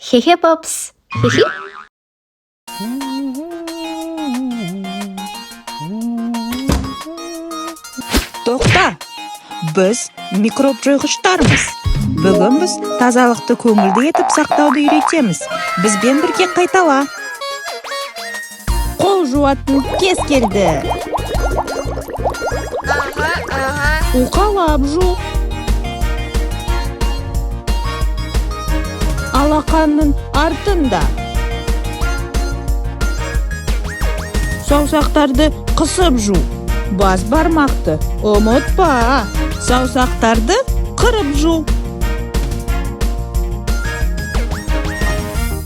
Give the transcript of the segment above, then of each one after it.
Хе-хе, папс. Хе-хе. Тоқта! Біз микроб жойғыштармыз. Бүгін біз тазалықты көңілді етіп сақтауды үйретеміз. Бізбен бірге қайтала. Қол жуатын кез келді. Уқалап жу. Алақанның артында. Саусақтарды қысып жу. Бас бармақты ұмытпа. Саусақтарды қырып жу.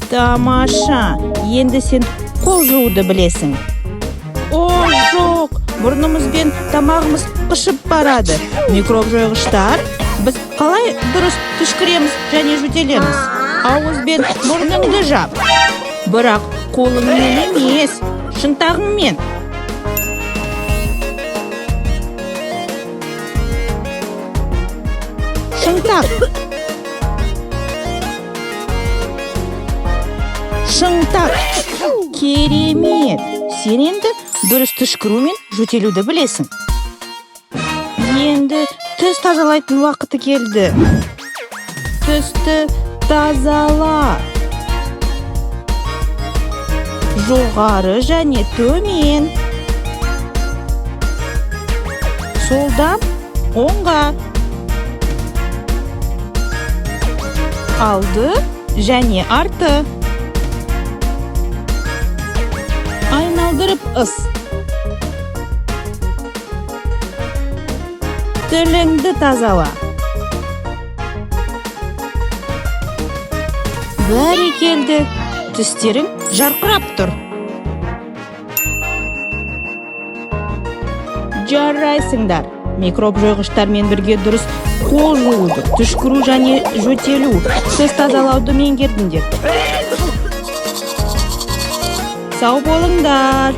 Тамаша! Енді сен қол жууды білесің. О, жоқ! Мұрнымыз бен тамағымыз қышып барады. Микроб жойғыштар, біз қалай дұрыс түшкіреміз және жөтелеміз? Ауыз бен мұрныңды жап. Бірақ қолыңмен емес, шынтағыңмен. Шынтақ. Шынтақ. Керемет! Сен енді дұрыс түшкіру мен жөтелуді білесің. Енді тіс тазалайтын уақыты келді. Тісті тазала. Жоғары және төмен. Солдан оңға. Алды және арты. Айналдырып ыс. Тіліңді тазала. Бәрекелді, тістерің жарқырап тұр. Жарайсыңдар. Микроб жойғыштармен бірге дұрыс қол жууды, түшкіру және жөтелу, тіс тазалауды меңгердіңдер. Сау болыңдар.